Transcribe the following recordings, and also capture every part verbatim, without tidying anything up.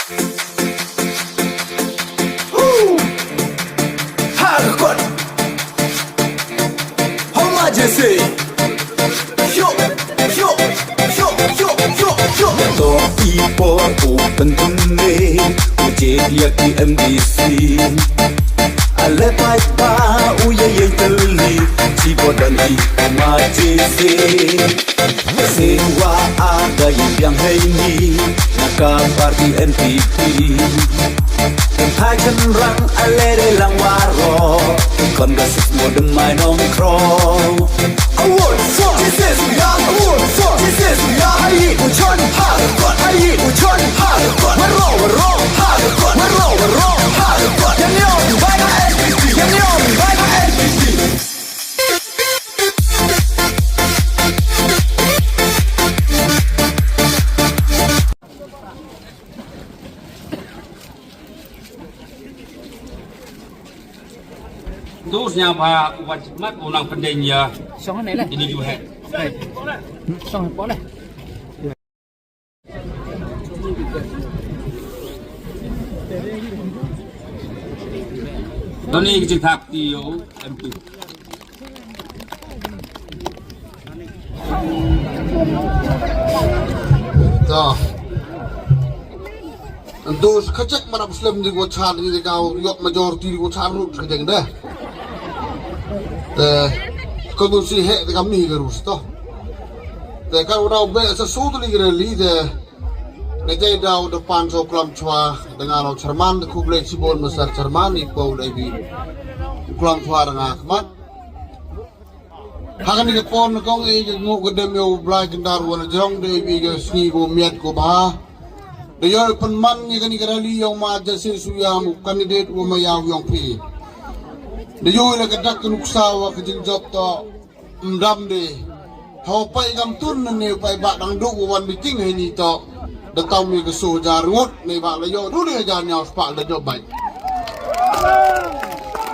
Hoo! Ha ka kot. Homa Jesse. Hyo, hyo, hyo, hyo, hyo, hyo. To i por u pyntun ne u je ïa ki M D C. Ale paidbah u ïa ïeng tylli, chi bor dang i Homa Jesse. Sewa ada i biang hei ni na ka party N P P. Kan thai kan rang a lere lang waro, kan ga suk mo deng mai nong kro. Award for Jesus, ya, award for Jesus, ya. Hai u chon ha kot, hai u chon ha kot. Waro, waro ha kot, waro, waro ha kot. Yan yong bai na N P P, yan yong bai na N P P. Ndu sñiaw bha u wan jingmut u nang pyndeng ïa. Shong hangne le. Ini ju heh. Shong hangne le. Doni ki jingthap ti yo M P. To. Ndu sa ka jek manap slem di ko chan ni ka u yok majority di ko chan rut ka jeng de. Te ko ndu si he de kam ni ka rus to. Te ka u dau be sa su tu li ka rally de. Ne jai dau da pan so klam chwa da nga lo chairman da khublei chibon masar chairman i pau da bi klam chwa da nga khmat. Ha kani ka por na kong i ka ngu ka dem ïa u Blai Kyndar wan jrong da i ka sngi ko miat ko bha. Da ïoh pynman ïa kani ka rally ïa u ma Jesse Suya u candidate u ma ïa u yong phi. Da ïoh la ka dak ka nuksa wa ka jingjop to mdam de. Haw pai kam tun ne pai ba dang du wan meeting hini to. Da tam ïa ka so jar ngut ne ba la ïoh du le jar nyaw spa da jop bai.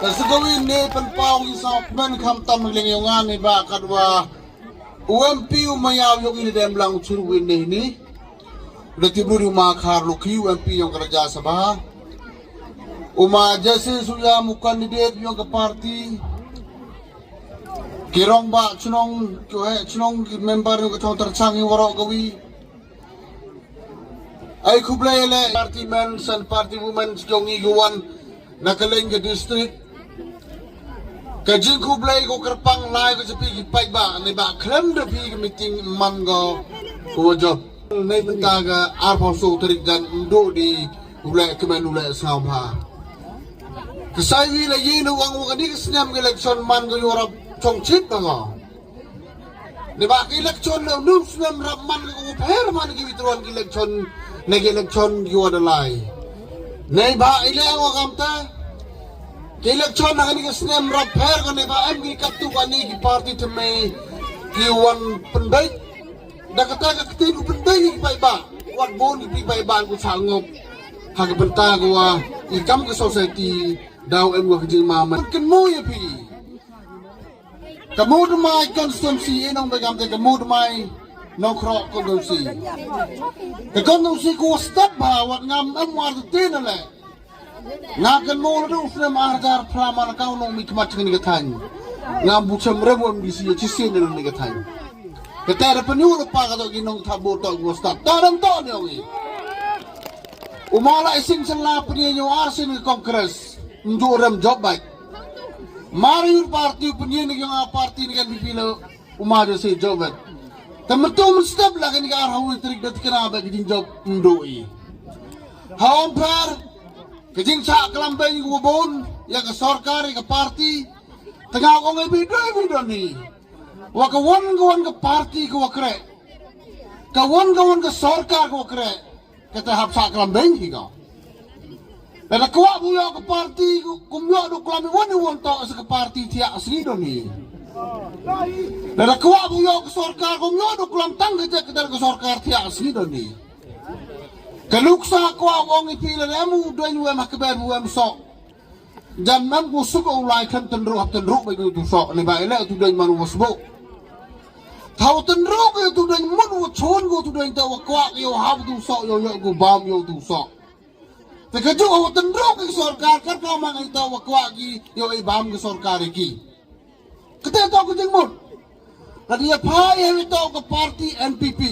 Ka sagawi ne pynpaw ngi sa men kham tam leng ïong an ne ba katwa u M P u ma ïaw ïong i dem lang u chur win ne ni. Da ti bru ma khar lu ki u M P ïong ka Rajya Sabha. U ma Jesse Suya u candidate ïong ka party. Ki rong ba chnong, ki he chnong, ki member ïong ka chong terchang ïong warok kawi. Ai khublei le party men san party women jong i guan na ka leng ka district. Ka jing khublei ko kyrpang lai ko jepi ki paidbah ne ba khlem da phi ka meeting man ko ko jop. Nei bynta ka arphew so tarik jan ndu di u leh kmen u leh sngewbha. Ka sai wi la yi nu wang wang ni ka snem ka election man ko yorap chong chit ba ko. Ne ba ka election le num snem rap man ka u pher man ki witron ki election ne ki election ki wa dalai. Ne ba ile wa kam ta ki election ha ni ka snem rap pher ko ne ba em ki katu ka ni ki party te me ki wan pendai. Da kata ka kti ku pendai ni ki bai ba wat bon ki bai ba ku sa ngop ha ka benta ko wa i kam ka society dau em wa ka jingma man ken mo ya pi. Ka Mawdamai constituency e nong begam te ka Mawdamai Nongkrok constituency. Ka constituency ko step ba wat ngam em war te na le. Nga kan mo la du snem ar jar prama na kau nong mi kmat ni ka tang. Ngam bu chem rem wam di si ci sin ni ka tang. Ka te da penyu le pa ka to ki nong tabo to ko step. Ta dam to ni wi. Umala ising sala peni nyu ar sin Congress. Ndu rem job bai. Mari parti u pynïeng ni yong a parti ni kan pipi lo u ma jo se job et. Te metu men step la kan ka ar hawi trik dat kena ba ki jing job ndu i. Hawan par ka jing cha klam ba ni u bon ya ka sorkar ya ka parti. Tengah ong e bi doi bi don ni. Wa ka wan ka wan ka parti ka wa kre. Ka wan ka wan ka sorkar ka wa kre. Kata hap sa klam beng hi ka. Lada kwah bu ïoh ka parti kum ïoh du klam i wan i wan tok sa ka parti thiah sngi don hi. Lada kwah bu ïoh ka sorkar kum ïoh du klam tang ka jek ka sorkar thiah sngi don hi. Ka luksa kwah ong i pi lada em u don u em ha ka ber u em sok. Jan mem ku suk u lai khan tynru hap tynru ba ku tu sok ne ba ile tu don man u sbu. Thaw tynru ku tu don mut u chon ku tu don ta u kwak yo hap tu sok yo yo ku bam yo tu sok. Te ka ju u tendruk ki sorkar, kar ka mang ito wa kwah ki, yo i bam ki sorkar ki. Kata to ka jingmut. Lada ya phai ya ito ka party N P P.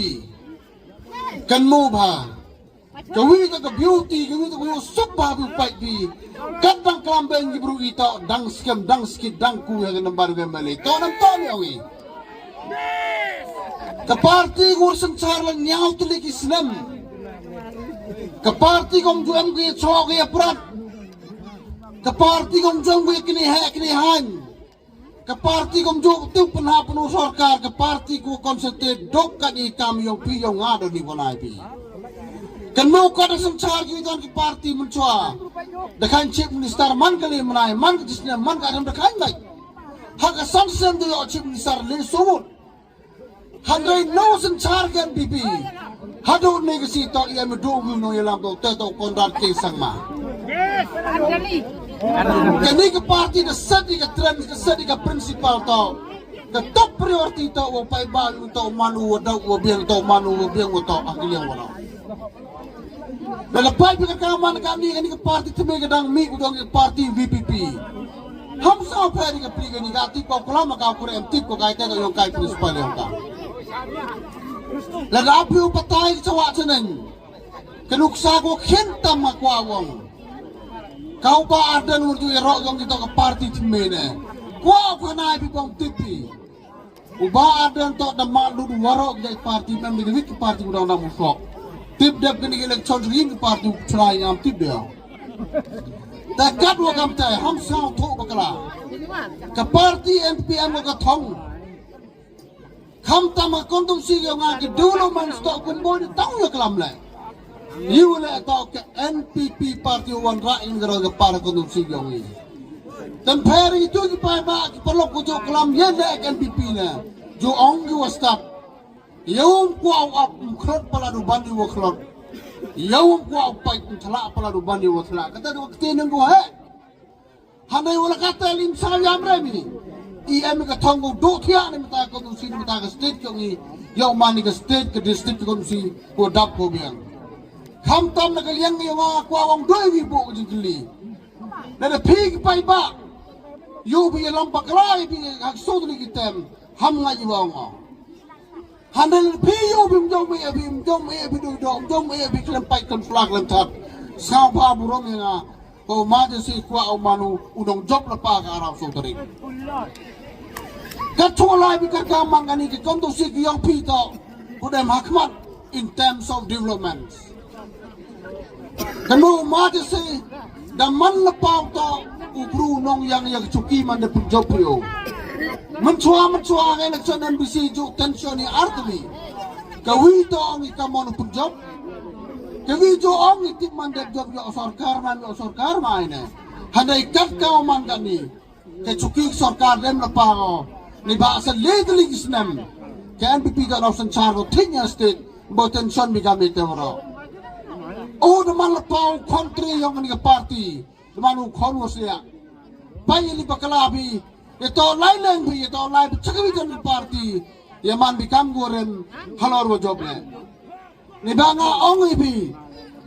Kan mu ba. Ka wi ka beauty, ka wi ka wi suk ba bu pait bi. Kat bang klam beng ki bru ito, dang skem, dang skit, dang ku ya ka nambar ga mele. To nam to ni awi. Ka party gur sengchar la nyaw teli ki snem. Ka party kong juem ki chok ki aprat. Ka party kong juem ki kini he kini han. Ka party kong juem tu penha penu sorkar. Ka party ku konsentrate dok ka ni kam yong pi yong nga do ni bonai pi. Kan mau ka da sengchar ki dan ki party menchua. Da kan chief minister man kali menai, man ka jisnya, man ka adam da kan ngai. Ha ka san snem do yo chief minister le sungut. Handai no sengchar ka N P P. Hadu ne ka si to ya me do wi no ya lam to te to Conrad K Sangma. Kani ka party da set ka trend, ka set ka principle to. Ka top priority to wa pai ba yu to manu wa dau wa biang to manu wa biang wa to akiliang wa no. Lada pai pi ka kaman kani kani ka party teme ka dang mi u dong ka party V P P. Ham sa peri ka pri kani ka tip ko kula ma ka kure em tip ko kai te ko yong kai principal yong ka. Lada api u patai ka chawa cheneng. Ka nuksa ko khen tam ma kwa wong. Kau ba Ardent urju ya rok yong kita ka party teme ne. Kwa ko nai pi bong tip pi. U ba Ardent to da ma lut warok jai party mem ni wik party u dang dang u sok. Tip dep kini election rim party u try ngam tip dia. Ta kat wa kam tai ham sao tho bakala. Ka party N P P M ka thong. Kham tam ka kontum si yo nga ki dulu man stok kumbo ni tang ya kalam le. Yu le to ka N P P party wan ra in garo ka para kontum si yo ngi. Tem pher itu ki pai ba ki parlok ko jo kalam ye le N P P na. Jo ong ki wastat. Yaum kwa u ap mkhlot pala du ban yu wa khlot. Yaum kwa u pai mthala pala du ban yu wa thala. Kata du kete nang ko he. Hanai wala kata lim sa yam remi. I em ka thong ko do thia ne mata ko si mata ka state ko ngi. Yaum mani ka state ka district ko si ko dap ko biang. Kham tam na ka liang ni wa kwa wang doi wi bo ko jingkli. Na da phi ki pai ba. Yu bi lam bakla bi hak so ni ki tem. Ham ngai wa ngo. Handal pi yu bim jong me bim jong me bi du dong jong me bi klem pai klem flak klem that. Sa ba burom ya nga. Ko ma je si kwa o manu u dong jop la pa ka arau so tarik. Ka chua lai bi ka ka mang ani ki konto si ki yong pi to. Ku dem hakmat in terms of development. Kanu ma je se da man la pau to u bru nong yang yang chuki man de punjop yo. Menchua menchua ngai election N B C ju tension ni artli. Kawi to ong i kamon punjop. Kawi ju ong i tip man de job yo sorkar man yo sorkar mai ne. Handai kat kau man kani. Ka chuki sorkar dem la pau. Ni ba sa le de ling snem. Ka N P P ka nau sanchar ko thik ya state. Bo tension bi kami te waro. O de man la pau country yong ni ka party. De man u khon wo sia. Pai li bakala bi. Ye to lai leng bi ye to lai bi chakawi jan party. Ye man bi kam gorem halor wo job le. Ni ba nga ong i bi.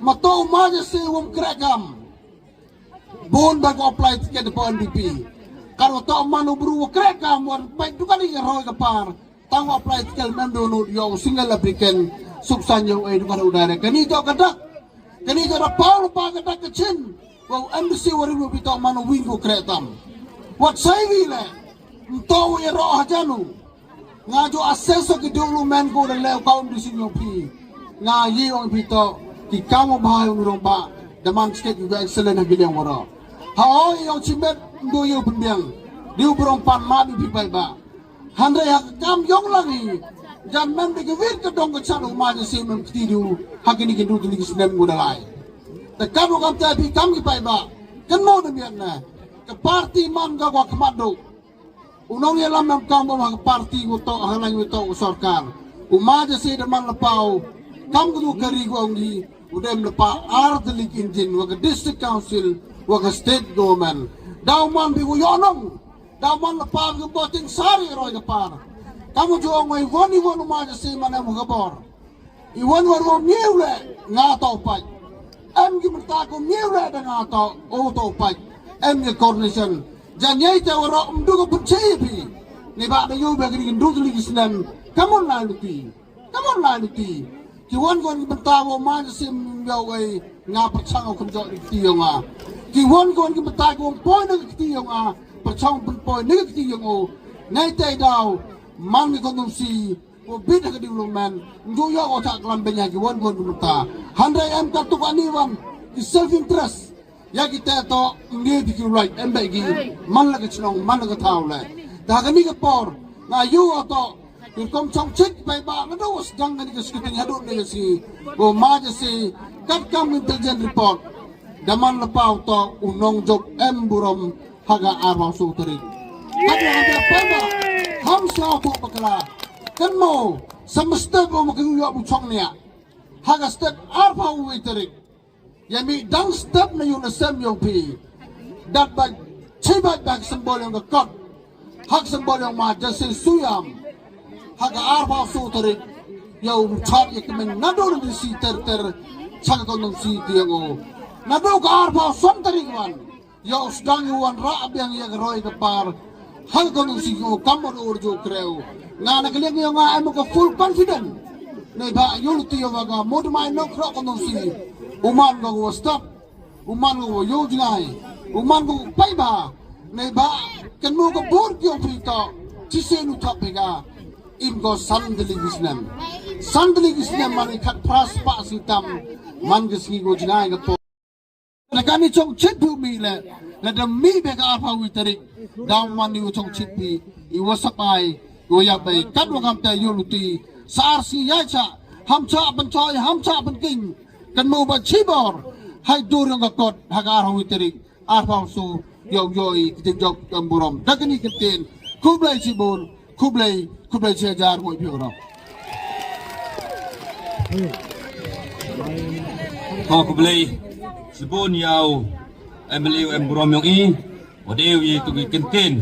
Ma to ma je se wom krekam. Bun ba ko apply ticket po N P P. Kar wa to manu bru wa krek ka muan pai dukan i roi ka par. Tang wa apply ticket mem do no yo single applicant subsan yo e dukan u direct. Kani to ka dak. Kani to da pau pa ka dak ka chin. Wa M D C wa ri wa bi to manu wing ko krek tam. Wat sai wi le. Mto wa ya ro hajanu. Nga jo assess ki dulu men ko da leu kaum di sing yong pi. Nga yi ong pi to ki kamu bahai ong rong ba. Da man sket yu excellent ha giliang wara. Ha o yong chimet ndo yu pembiang. Diu berong pan ma bi pi bai ba. Handai ha kam yong lang hi. Jan men bi gewit ke dong ke chan ong ma je si men kti diu. Ha kini kindu kini kisnem gu da lai. Te kam ong kam te pi kam ki bai ba. Ken mo de miat na. Ke party man ga gua kemat do. U nong ïalam nam kam ba ha party u to ha nang u to u sorkar. U ma je si da man la pau. Kam ku ka ri ku ong di u dem la pa ar de lik injin wa ka district council wa ka state government. Daw man bi u yo nong. Daw man la pa bi u boting sari roi ka par. Kam u ju ong i won i won u ma je si man em ka bor. I wan war wa miu le nga to pai. Em ki mynta ko miu le da nga to, o to pait. Em ki coordination. Jan yei te waro um du ko pynche phi. Ni ba da yu ba ki ndu li ki snem. Come on la luti. Come on la luti. Ki wan kon ki mynta wo ma sim yo wei nga pyrchang o kumjo di kti yo nga. Ki wan kon ki mynta ko poi na kti yo nga. Pyrchang pun poi na kti yo ngo. Nai te daw. Man ki kon si. Ko bit ha ka development, nju ïoh ko ta klam benya ki wan wan ki mynta. Hynrei em ka tuk ani wan, ki self interest. Ïa kita to, ngi di ki right, em ba ki, man la ka chnong, man la ka thaw le. Da ka ni ka por, nga yu to, ki kom chong chik, pai ba, nga do was dang ka ni ka skipping, hadu ni ka si, ko ma ja si, kat kam intelligent report. Da man la pau to, u nong jop, em burom, ha ka arphew saw tarik. Kat ïa ka pynbah, ham sa u bakla. Kan mo, sa mesti bo ma kynjoh bu chong nia. Ha ka step arphew wei tarik. Ïa mi dang step na yu na sem yu phi. Dat ba, chi ba ba ka symbol ïa ka kot. Ha ka symbol ïa ma jasi suyam. Ha ka arphew saw tarik. Ïa u chap ïa ka men nado na di si ter ter. Chak ka nong si tiang o. Nado ka arphew saw tarik wan. Ïa u sdang ïa u wanrah biang ïa ka roi ka par. Ha ka nongsi ko kam ba ur ju kreu. Nga na ka liang ïa nga em ko full confident. Nei ba ïa u ti ïa nga mut mai nok ro ka nongsi. U man ko stop. U man ko ïa u jngai. U man ko pai ba. Nei ba kan mo ko bor ki ong phi to. Chi se nu thap phi ga. Im ko san deli gisnem. San deli gisnem man i khat pras pa si tam. Man ke sngi ko jngai ko to. Na kani chong chit bu mi le, na da mi be ka arphew wi tarik, da man ni u chong chit bi, i wa sapai, i wa yap bai, kat wa kam te yu luti, sar si ya cha, ham cha ban choi, ham cha ban king, kan mo ba chi bor, hai dur yong ka kot, ha ka arphew wi tarik, arphew su, yong yoi, ki jing jok, yong burom, da kani kan tin, kublai chi bor, Khublei, khublei chi hajar mo i phi ora. Ko khublei, shibun ïa u M L A u em burom yong i, wa dei u i tu ki kyntin.